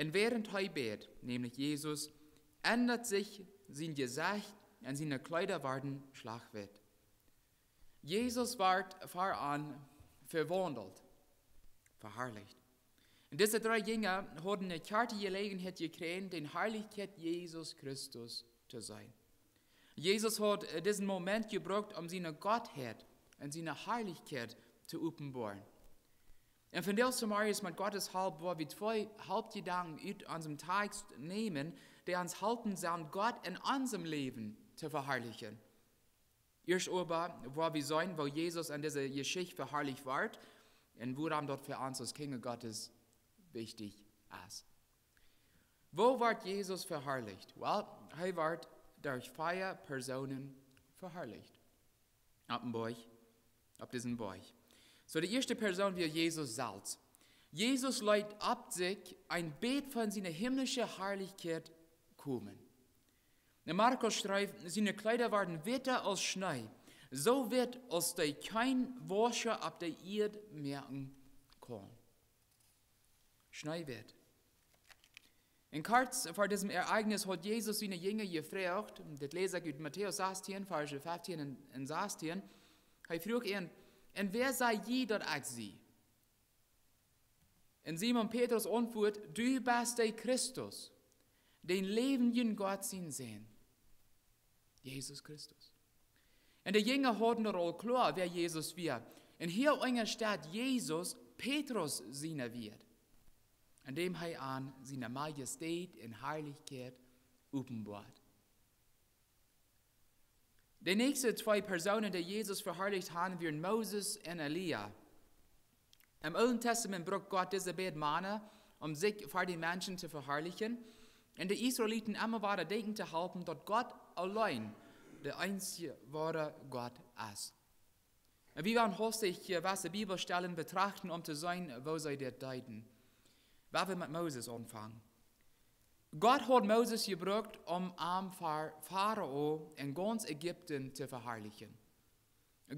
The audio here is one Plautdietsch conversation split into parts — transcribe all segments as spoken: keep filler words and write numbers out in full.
Un wäarent hee bät, nämlich Jesus, endat sikj sien Jesecht un siene Kjleeda worden schlajchtwitt. Jesus wort ver an vewaundelt, veharlicht. Un dise dree Jinja hauden eene kjarte Jeläajenheit jekjräajen, de Harlichkjeit Jesus Christus to seenen. Jesus haud, äh, disen Moment jebrukt, om siene Gottheit un siene Harlichkjeit to openboaren. Un vondoag zemorjes met Gottes Help woa wie twee Hauptjedanken ut onsen Tekst nämen, dee ons halpen sellen, Gott en onsem Läwen to veharlichen. Ieescht oba woa wie seenen, woo Jesus en dise Jeschicht veharlicht wort un wuarom daut fa ons aus Kjinja Gottes wichtich es. Woo wort Jesus veharlicht? Well, hee wort derch vea Persoonen veharlicht. Opp een Boajch, opp disen Boajch. Soo, de ieeschte Persoon wia Jesus selfst. Jesus leet opp sikj een Bät von siene himmlische Harlichkjeit komen. Un Markus schrift: "Siene Kjleeda worden witta aus Schnee, soo witt aus dee kjeen Wascha opp de Ieed moaken kaun." Schneewitt. Un kort ver disem Ereignis haud Jesus siene Jinja jefroacht, dit läs ekj ut Matäus sastieen, Varsch feftieen un, un sastieen. Hee fruach an: "Un wäa saj jie, daut ekj sie?" Un Simon Petrus auntwuat: "Du best de Christus, dän läwendjen Gott sien Sän." Jesus Christus. Un de Jinja hauden daut aul kloa, wäa Jesus wia. Un hia unjasteit Jesus Petrus siene Wieed, endäm hee an siene Majestät un Harlichkjeit openboat. De näakjste twee Persoonen, dee Jesus veharlicht han, wieren Moses un Elia. Em Oolen Testament brukt Gott dise beid Mana, om sikj ver de Menschen to veharlichen un de Israeliten emma wada denkjen to halpen, daut Gott auleen de eensje woare Gott es. Un wie woaren haustich hia waut de Bibelstalen betrachten, om to seenen, woo see dit deeden. Woa wie met Moses aunfangen. Gott haud Moses jebrukt, om am ver Farao un gaunz Ägipten to veharlichen.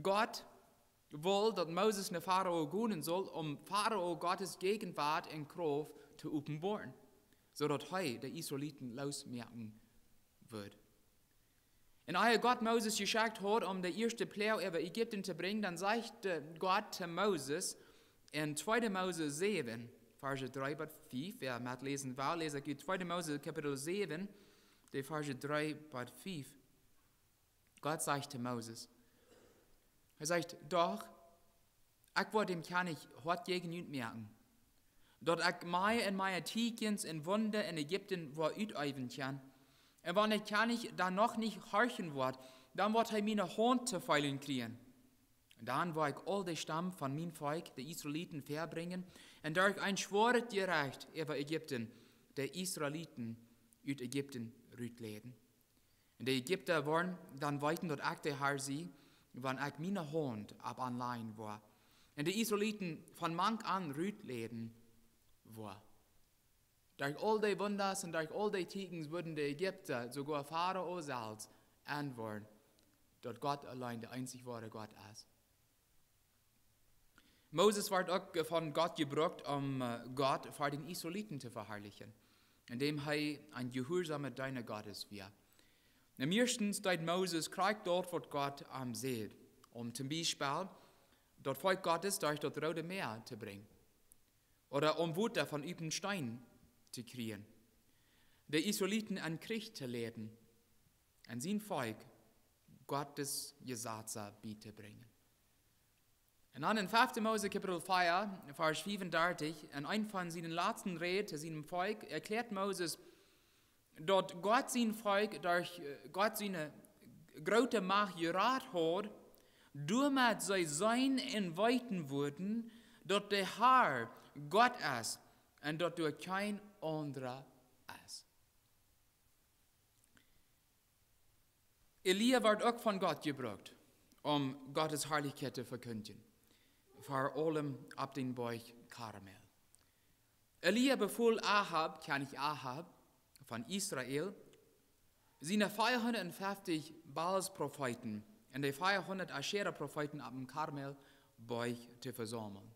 Gott wull, daut Moses no Farao gonen sull, om Farao Gottes Jäajenwuat un Krauft to openboaren, soo daut hee de Israeliten loosmoaken wudd. Un aus Gott Moses jeschekjt haud, om de ieeschte Ploag äwa Ägipten to brinjen, dan sajcht, äh, Gott to Moses en tweede Mose säwen, Varsch dree bat fief, wäa metläsen well, läs ekj ut tweede Mose Kapitel säwen, de Varsch dree bat fief. Gott sajcht to Moses, hee sajcht: "Doch, ekj woa däm Kjennich hoat jäajen junt moaken, daut ekj mea un mea Tieekjens un Wunda en Ägipten woa uteewen kjennen. Un wan de Kjennich dan noch nich horchen woat, dan woat hee miene Haunt to feelen kjrieen. Dan woa ekj aul de Stam von mien Volkj, de Israeliten, vebrinjen un derch een schwoaret Jerecht äwa Ägipten de Israeliten ut Ägipten rutleiden. Un de Ägipta woaren dan weeten, daut ekj de Har sie, wan ekj miene Haunt opp an lajen woa un de Israeliten von mank an rutleiden woa." Derch aul de Wundas un derch aul de Tieekjens wudden de Ägipta, soogoa Farao selfst, enwoaren, daut Gott auleen de eensich woare Gott es. Moses wort uk von Gott jebrukt, om, äh, Gott ver de Israeliten to veharlichen, endäm hee een jehuarsomet Deena Gottes wia. Un meistens deed Moses krakjt daut, waut Gott am säd, om toom Biespel daut Volkj Gottes derch daut Roode Mäa to brinjen, ooda om Wota von eenen Steen to kjrieen, de Israeliten en Kjrich to leiden un sien Volkj Gottes Jesazen bietobrinjen. Un dan en fefte Mose Kapitel vea, Varsch fiefundartich, en eent von siene latste Räd to sien Volkj, erkjläat Moses, daut Gott sien Volkj derch, äh, Gott siene groote Macht jerat haud, doamet see seenen un weeten wudden, daut de Har Gott es un daut doa kjeen aundra es. Elia wort uk von Gott jebrukt, om Gottes Harlichkjeit to vekjindjen, ver aulem opp dän Boajch Karmel. Elia befool Ahab, Kjennich Ahab von Israel, siene veahundatfeftich Baals-Profeeten un de veahundat Aschera-Profeeten opp dän Karmel Boajch to vesaumlen.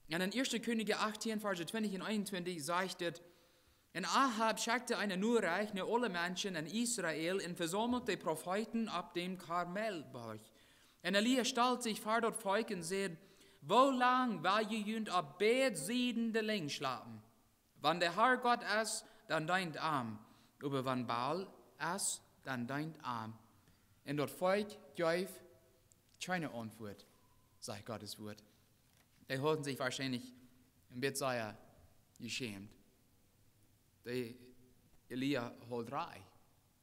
Un en Ieeschte Kjennichs achtieen, Varsch twintich un eenuntwintich sajcht et: Un Ahab schekjt eene Norecht no aule Menschen en Israel un vesaumelt de Profeeten opp däm Karmelboajch. Un Elia stald sikj ver daut Volkj un säd: Woo lang well jie junt opp beid Sieden de Lenjd schlapen? Wan de Har Gott es, dan deent am. Oba wan Baal es, dan deent am. Un daut Volkj jeef kjeene Auntwuat, sajcht Gott sien Wort. Dee hauden sikj woarschienlich een bät sea jeschämt. De Elia haud rajcht.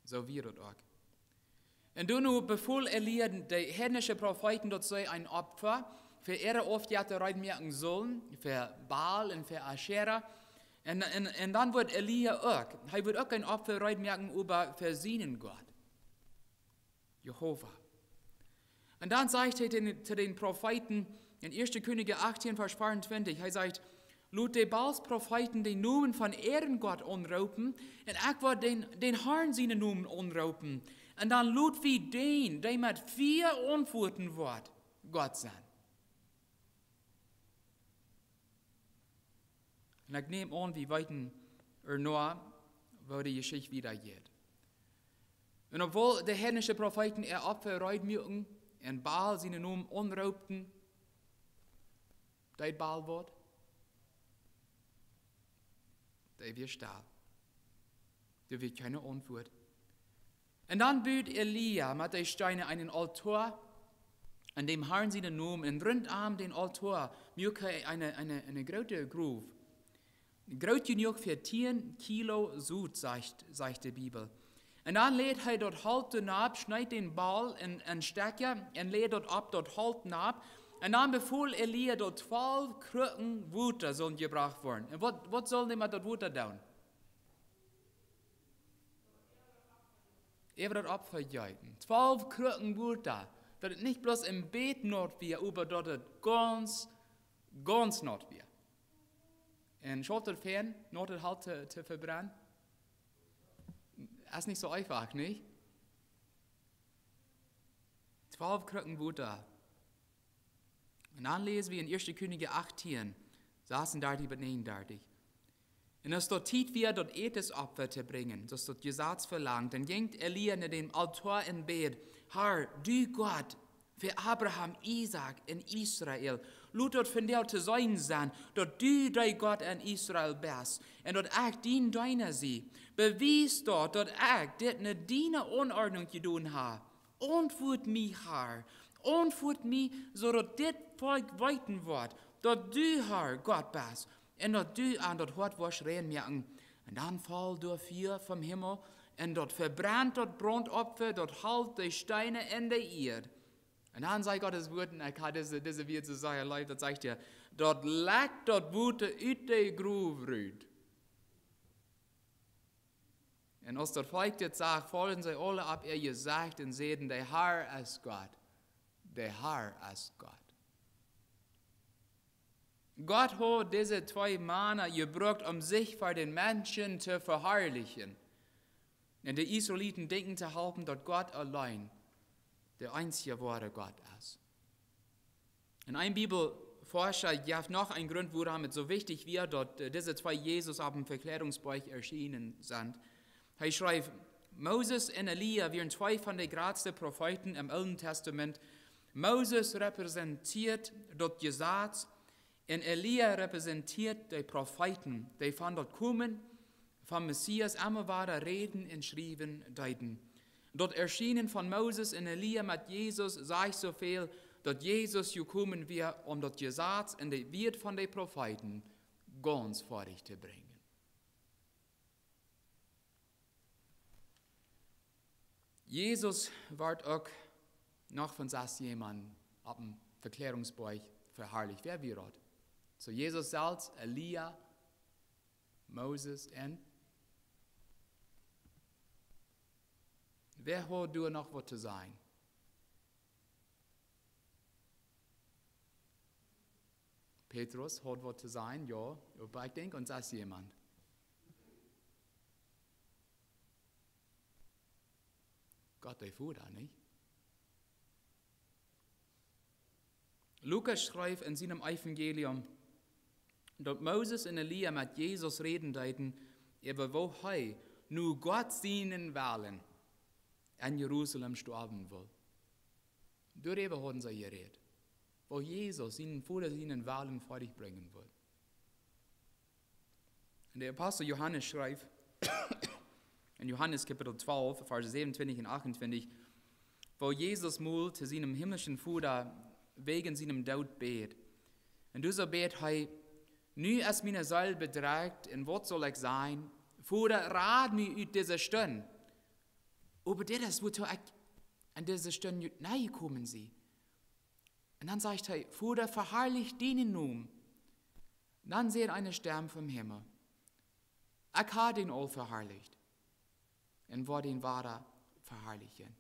Soo wia daut uk. Un dan nu befool Elia de heidnische Profeeten, daut see een Opfa fa äare Aufjetta reed moaken sullen, fa Baal un fa Aschera. Un, un, un dan wudd Elia uk, hee wudd uk een Opfa reed moaken, oba fa sienen Gott, Jehova. Un dan sajcht hee to dän, to dän Profeeten en Ieeschte Kjennichs achtieen, Varsch veeruntwintich, hee sajcht: Lot de Baals Profeeten dän Nomen von äaren Gott aunroopen, un ekj woa dän, dän Harn sienen Nomen aunroopen. Un dan lot wie dän, dee met Fia auntwuaden woat, Gott sennen. Un ekj näm aun, wie weeten ea noch, woo de Jeschicht wieda jeit. Un obwohl de heidnische Profeeten äa Opfa reed muaken un Baal sienen Nomen aunroopten, deed Baal waut? Dee wia stell. Doa wia kjeene Auntwuat. Un dan bud Elia met de Steena eenen Aultoa un däm Harn sienen Nomen, un runtom dän Aultoa muak hee eene, eene, eene groote Grow. Groot jenuach fa tieen Kilo Sot, sajcht, sajcht de Bibel. Un dan läd hee daut Holt doa nopp, schneed dän Baul en, en Stekja un läd daut opp daut Holt nopp. Un dan befool Elia, daut twalf Krucken Wota sullen jebrocht woaren. Un waut, waut sullen dee met daut Wota doonen? Äwa daut Opfa jeeten. Twalf Krucken Wota. Daut et nich bloos een bät naut wia, oba daut et gaunz, gaunz naut wia. Un schault daut fein, naut daut Holt to, to vebrennen? Es nich soo eefach, nich? Twalf Krucken Wota. Un dan läs wie en Ieeschte Kjennichs achtieen, sasuntachentich bat negenentachentich. Un aus daut Tiet wia, daut Ätesopfa to brinjen, soo aus daut Jesaz velangt, dan jinkj Elia no däm Aultoa un bäd: Har, du Gott von Abraham, Isaak un Israel, lot daut vondoag to seenen sennen, daut du de Gott en Israel best un daut ekj dien Deena sie. Bewies daut, daut ekj dit no diene Aunordnunk jedonen hab. Auntwuat mie, Har. Auntwuat mie, soo daut dit Volkj weeten woat, daut du, Har, Gott best, un daut du an daut Hoat woascht rein moaken. Un dan foll doa Fia vom Himmel, un daut vebrent daut Brauntopfa, daut Holt, de Steena un de Ieed. Un dan sajcht Gott sien Wort, un ekj hab dise, dise Wieed soo sea leef, daut sajcht hee: Daut lekjt daut Wota ut de Grow rut. Un aus daut Volkj dit sach, follden see aule opp äa Jesecht un säden: De Har es Gott, de Har es Gott. Gott haud dise twee Mana jebrukt, om sikj ver de Menschen to veharlichen un de Israeliten denkjen to halpen, daut Gott auleen de eensje woare Gott es. Un een Bibelforscha jeft noch een Grunt, wuarom et soo wichtich wia, daut, äh, dise twee Jesus opp däm Vekjläarungsboajch erschienen sent. Hee schrift: Moses un Elia wieren twee von de jratste Profeeten em Oolen Testament. Moses repräsentieet daut Jesaz un Elia repräsentieet de Profeeten, dee von daut Komen vom Messias emma wada räden un schriewen deeden. Daut Erschienen von Moses un Elia met Jesus sajcht soo väl, daut Jesus jekomen wia, om daut Jesaz un de Wieed von de Profeeten gaunz foadich to brinjen. Jesus wort uk noch von sas Mana opp däm Vekjläarungsboajch veharlicht. Wäa wia daut? Soo Jesus selfst, Elia, Moses un wäa haud doa noch waut to sajen? Petrus haud waut to sajen, jo, oba ekj denkj, ons es jemaunt. Gott de Voda, nich? Lukas schrift en sienem Evangelium: daut Moses un Elia met Jesus räden deeden äwa woo hee nu Gott sienen Wellen en Jerusalem stoawen wull. Doaräwa hauden see jerät, woo Jesus sienen Voda sienen Wellen foadich brinjen wull. Un de Apostel Johanes schreef en Johanes Kapitel twalf, Varsch säwenuntwintich un achuntwintich, woo Jesus mol to sienem himmlischen Voda wäajen sienem Doot bäd. Un doa soo bäd hee: Nu es miene Seel bedrekjt, un waut saul ekj sajen? Voda, rad mie ut dise Stund. Oba dit es, wuatoo ekj en dise Stund nu jekomen sie. Un dan sajcht hee: Voda, veharlich dienen Nomen. Dan säd eene Stemm vom Himmel: Ekj hab dän aul veharlicht un woa dän wada veharlichen.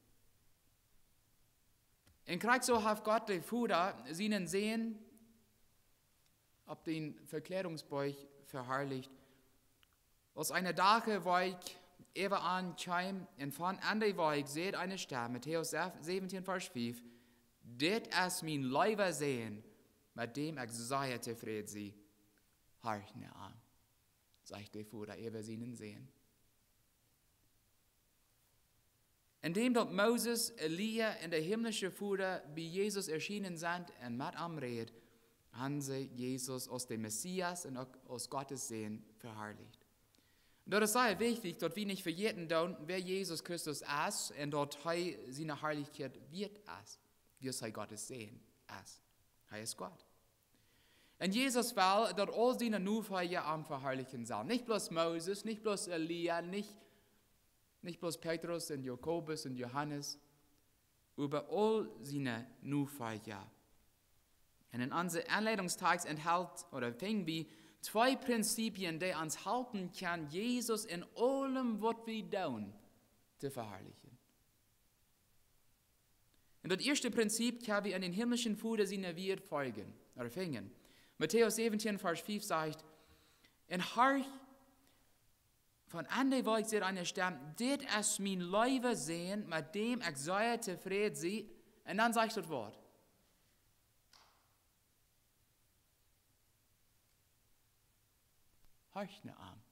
Un krakjt soo haft Gott de Voda sienen Sän opp dän Vekjläarungsboajch veharlicht, aus eene dicke Wolkj äwa an kjeem, un von enne Wolkj säd eene Stemm, Matäus säwentieen, Varsch fief: Dit es mien leewa Sän, met däm ekj sea tofräd sie. Horcht no am, sajcht de Voda äwa sienen Sän. Endäm daut Moses, Elia un de himmlische Voda bie Jesus erschienen sent un met am räd, han see Jesus aus de Messias un uk aus Gottes Sän veharlicht. Un daut es sea wichtich, daut wie nich vejäten doonen, wäa Jesus Christus es un daut hee siene Harlichkjeit wieet es, wiels hee Gottes Sän es. Hee es Gott. Un Jesus well, daut aul siene Nofolja am veharlichen sellen. Nich bloos Moses, nich bloos Elia, nich, nich bloos Petrus un Jakobus un Johanes, oba aul siene Nofolja. Un en onse Enleitungstext enthält, ooda finj wie, twee Prinzipien, dee ons halpen kjennen, Jesus en aulem, waut wie doonen, to veharlichen. Un daut ieeschte Prinzip kjenn wie aun dän himmlischen Voda siene Wieed foljen, ooda finjen. Matäus säwentieen, Varsch fief sajcht: Un horcht, von enne Wolkj säd eene Stemm: Dit es mien leewa Sän, met däm ekj sea tofräd sie. Un dan sajcht daut Wuat: Horcht no am.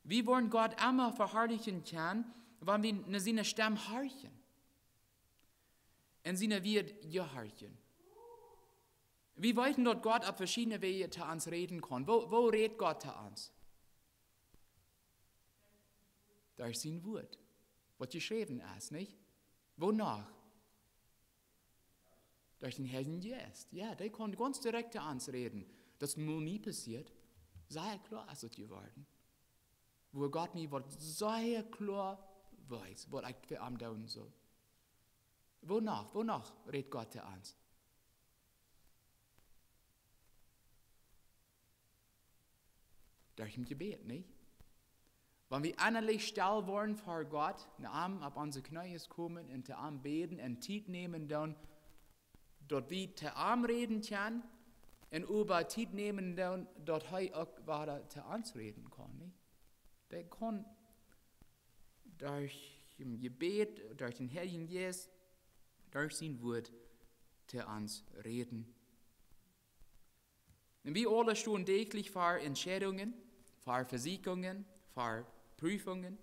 Wie woaren Gott emma veharlichen kjennen, wan wie no siene Stemm horchen un siene Wieed jehorchen. Wie weeten, daut Gott opp veschiedne Wäaj to ons räden kaun. Woo, woo rät Gott to ons? Derch sien Wuat, waut jeschräwen es, nich? Woo noch? Derch dän Heiljen Jeist. Jo, dee kaun gaunz direkt to ons räden. Daut es mol mie passieet. Sea kloa es daut jeworden, wua Gott mie waut sea kloa wiest, waut ekj fa am doonen saul. Woo noch, woo noch rät Gott to ons? Derch daut Jebäd, nich? Wan wie ennalich stell woaren ver Gott, no am opp onse Kjnees komen un to am bäden un Tiet nämen doonen, daut wie to am räden kjennen, un oba Tiet nämen doonen, daut hee uk wada to ons räden kaun, nich? Dee kaun derch daut Jebäd, derch dän Heiljen Jeist, derch sien Wuat to ons räden. Un wie aule stonen däachlich ver Entscheidungen, ver Vesieekjungen, ver Prüfungen.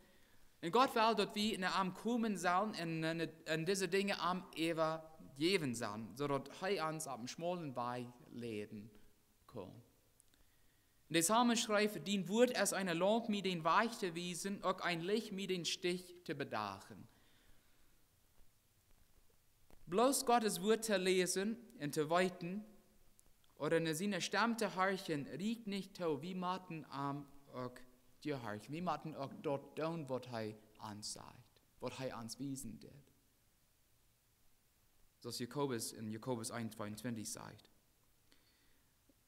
Un Gott well, daut wie no am komen sellen un, un, un dise Dinja am äwajäwen sellen, soo daut hee ons opp dän schmaulen Wajch leiden kaun. Un de Psalmist schrift: Dien Wuat es eene Laump, mie dän Wajch to wiesen, uk een Licht, mie dän Stich to bedachen. Bloos Gott sien Wuat to läsen un to weeten, ooda no siene Stemm to horchen, rieekjt nich too. Wie motten am uk jehorchen. Wie motten uk daut doonen, waut hee ons sajcht, waut hee ons wiesen deit. Soo aus Jakobus en Jakobus eent tweeuntwintich sajcht.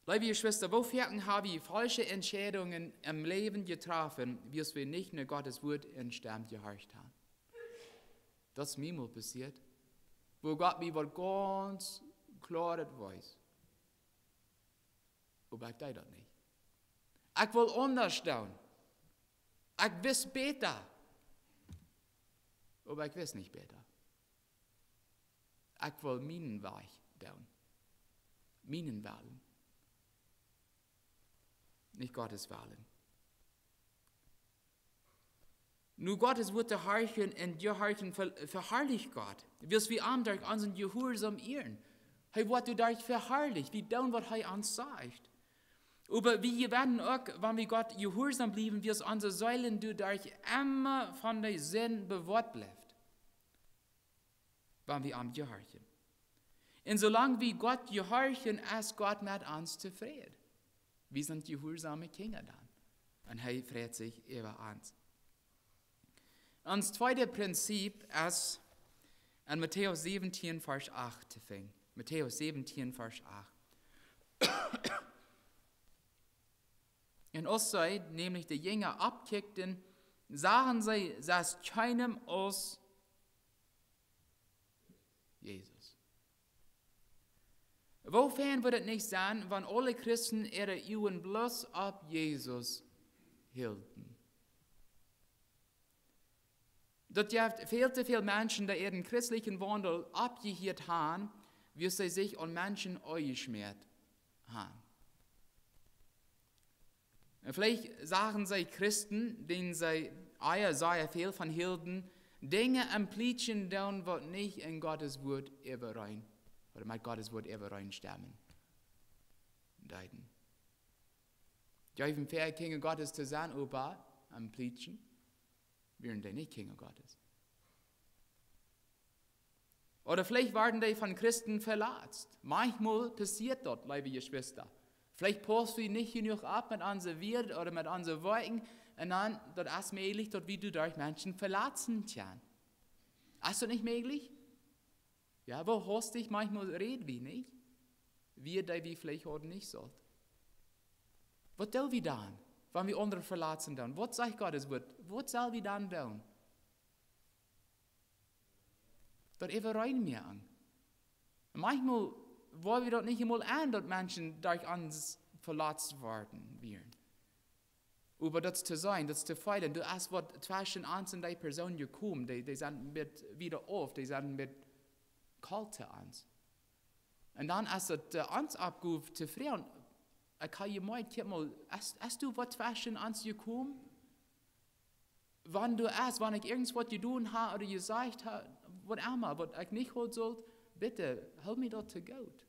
Leewe Jeschwista, woo foaken ha wie faulsche Entscheidungen em Läwen jetroffen, wiels wie nich no Gott sien Wuat un Stemm jehorcht haben? Daut es mie mol passieet, wua Gott mie waut gaunz kloa wiest. Oba ekj deed daut nich. Ekj wull aundasch doonen. Ekj wist bäta. Oba ekj wist nich bäta. Ekj wull mienen Wajch doonen. Mienen Wellen, nich Gottes Wellen. Nu Gottes Wort to horchen un jehorchen ver-, verharlicht Gott. Wiels wie am derch onsen Jehuarsaum ieren. Hee woat doaderch verharlicht, wie doonen waut hee ons sajcht. Oba wie jewennen uk, wan wie Gott jehuarsaum bliewen, wiels onse Seelen doaderch emma von de Sind bewoat blift, wan wie am jehorchen. Un soo lang wie Gott jehorchen, es Gott met ons tofräd. Wie sent jehuarsome Kjinja dan. Un hee freit sikj äwa ons. Ons tweedet Prinzip es en Matäus säwentieen, Varsch acht to finjen. Matäus säwentieen, Varsch acht. Un aus see, nämlich de Jinja, oppkjikjten, sagen see sest kjeenem aus Jesus. Woo fein wudd et nich sennen, wan aule Christen äare Uagen bloos opp Jesus hilden? Daut jeft väl to väl Menschen, dee äaren christlichen Waundel oppjehieet haben, wiels see sikj aun Menschen aunjeschmäat haben. Un veleicht sagen see Christen, dän see ea sea väl von hilden, Dinja un Plietschen doonen, waut nich en Gottes Wort äwareen, ooda met Gottes Wort äwareenstemmen deeden. Jeewen väa, Kjinja Gottes to sennen, oba en Plietschen wieren dee nich Kjinja Gottes. Ooda veleicht worden dee von Christen veletzt. Manchmol passieet daut, leewe Jeschwista. Veleicht paussen wie nich jenuach opp met onse Wieed ooda met onse Wieed. Un dan, daut es mäajlich, daut wie doaderch Menschen veletzen kjennen. Es daut nich mäajlich? Jo, woo haustich manchmol räd wie, nich? Wieed, dee wie veleicht hauden nich sult. Waut doo wie dan, wan wie aundre veletzen doonen? Waut sajcht Gottes Wort? Waut sell wie dan doonen? Daut äwareen moaken. Manchmol woa wie daut nich emol en, daut Menschen derch ons veletzt worden wieren. Oba daut to seenen, daut to feelen, doa es waut tweschen ons un dee Persoon jekomen, dee, dee sent een bät wieda auf, dee sent een bät kolt to ons. Un dan es daut, äh, ons Oppgow to froagen, ekj hab jemeent, kjikj mol, es, es doa waut tweschen ons jekomen? Wan doa es, wan ekj irjent waut jedonen hab ooda jesajcht hab, waut emma, waut ekj nich hoolen sull, bitte, hool mie daut to goot.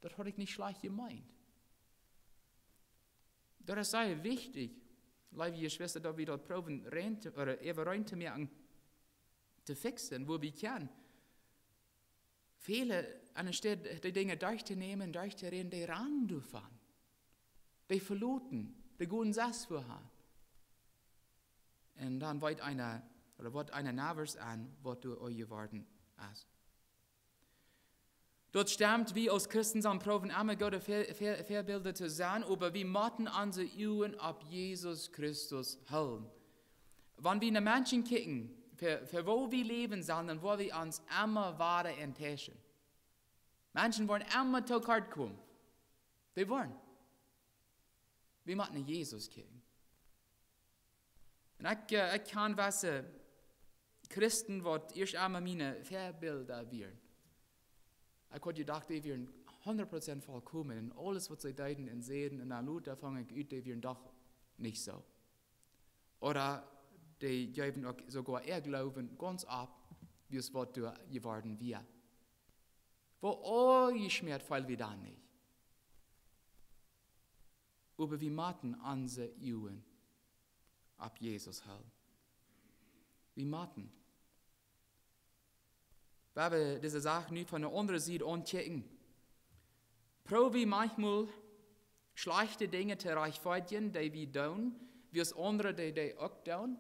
Daut haud ekj nich schlajcht jemeent. Daut es sea wichtich, leewe Jeschwista, daut wie daut proowen rein to, ooda äwareen to moaken, to fixen, woo wie kjennen. Väle, aunstaut de Dinja derchtonämen, derchtoräden, dee rannen doavon. Dee veloten, dee gonen sest wua han. Un dan weet eena, ooda woat eena nervös aun, waut doa aul jeworden es. Daut stemt, wie aus Christen sent proowen emma goode Vä-, Vä-, Väabilda to sennen, oba wie motten onse Uagen opp Jesus Christus hoolen. Wan wie no Menschen kjikjen, fa, fa woo wie läwen sellen, dan woa wie ons emma wada enttäuschen. Menschen woaren emma to kort komen. Dee woaren. Wie motten no Jesus kjikjen. Un ekj, äh, ekj kjan wesse Christen, waut ieescht emol miene Väabilda wieren. Ekj haud jedocht, dee wieren hundat Prozent volkomen en aules, waut see deeden un säden, un dan lota funk ekj ut, dee wieren doch nich soo. Ooda dee jeewen uk soogoa äa Gloowen gaunz opp, wiels waut doa jeworden wia. Woo aunjeschmäat feelen wie dan nich? Oba wie motten onse Uagen opp Jesus hoolen. Wie motten. Wan wie dise Sach nu von de aundre Sied aunkjikjen, proow wie maunchmol schlajchte Dinja to rajchtfoadjen, dee wie doonen, wiels aundre dee, dee uk doonen.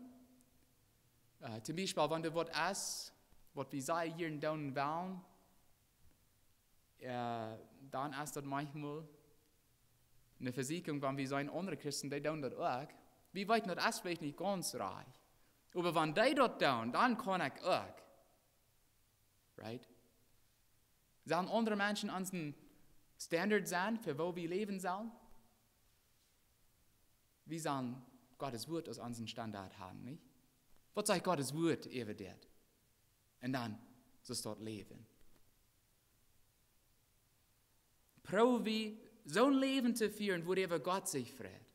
Äh, toom Biespel, wan doa waut es, waut wie sea jieren doonen wellen, äh, dan es daut maunchmol eene Vesieekjunk, wan wie seenen, aundre Christen, dee doonen daut uk. Wie weeten, daut es veleicht nich gaunz rajcht. Oba wan dee daut doonen, dan kaun ekj uk. Right? Sellen aundre Menschen onsen Standard sennen, fa woo wie läwen sellen? Wie sellen Gottes Wuat aus onsen Standard haben, nich? Waut sajcht Gottes Wuat äwa dit? Un dan, soo es daut Läwen. Proow wie soon Läwen to fieren, wua äwa Gott sikj freit.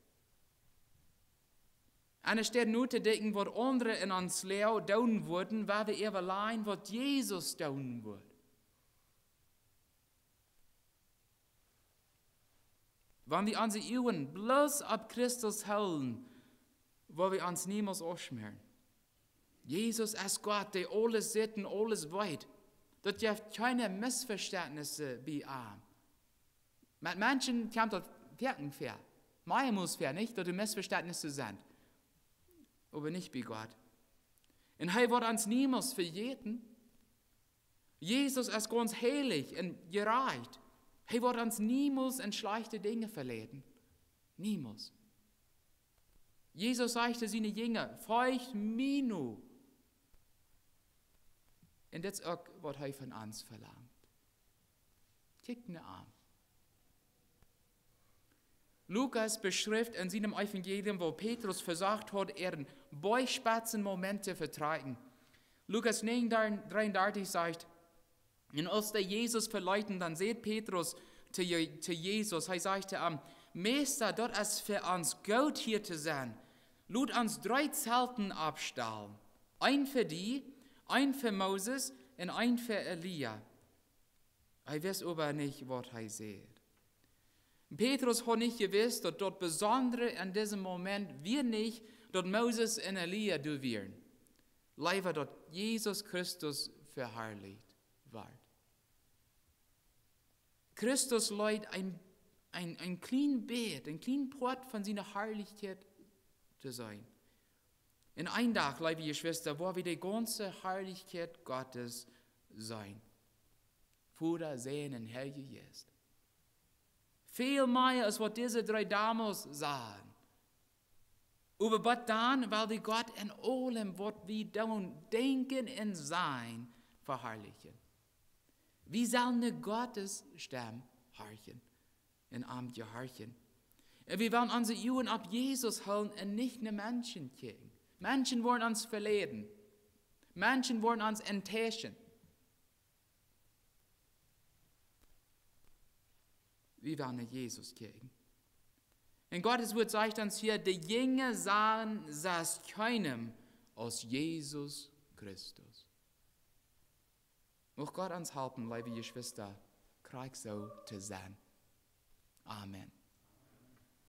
Enne Städ nu to denkjen, waut aundre en ons Läwen doonen wudden, woa wie äwalajen, waut Jesus doonen wudd. Wan wie onse Uagen bloos opp Christus hoolen, woa wie ons niemols aufschmäaren. Jesus es Gott, dee aules sitt un aules weet. Daut jeft kjeene Missvestentnisse bie am. Met Menschen kjemt daut foaken väa. Meist väa, nich? Daut doa Missvestentnisse sent. Oba nich bie Gott. Un hee woat ons niemols vejäten. Jesus es gaunz heilich un jerajcht. Hee woat ons niemols en schlajchte Dinja veleiden. Niemols. Jesus sajcht to siene Jinja: "Folcht mie no." Un dit es uk, waut hee von ons velangt. Kjikj no am. Lukas beschrift en sienem Evangelium, woo Petrus vesocht haud, äaren Boajspetzenmoment to vetrakjen. Lukas näajen dreeundartich sajcht: "Un aus dee Jesus veleeten, dan säd Petrus to Je-, to Jesus, hee säd to am: Meista, daut es fa ons goot, hia to sennen. Lot ons dree Zelten oppstalen. Eent fa die, eent fa Moses un eent fa Elia." Hee wist oba nich, waut hee säd. Petrus haud nich jewist, daut daut Besondre en disem Moment wia nich, daut Moses un Elia doa wieren. Leewa, daut Jesus Christus veharlicht wort. Christus leet een, een, een kjlien bät, een kjlien Poat von siene Harlichkjeit to seenen. En een Dach, leewe Jeschwista, woa wie de gaunze Harlichkjeit Gottes seenen. Voda, Sän un Heilja Jeist. Väl mea aus waut dise dree Domes sagen. Oba bat dan well wie Gott en aulem, waut wie doonen, denkjen un sajen, veharlichen. Wie sellen no Gottes Stemm horchen un am jehorchen. Un wie wellen onse Uagen opp Jesus hoolen un nich no Menschen kjikjen. Menschen woaren ons veleiden. Menschen woaren ons enttäuschen. Wie wellen no Jesus kjikjen. Un Gottes Wort sajcht ons hia: "De Jinja sajen sest kjeenem aus Jesus Christus." Mucht Gott ons halpen, leewe Jeschwista, krakjt soo to sennen. Amen.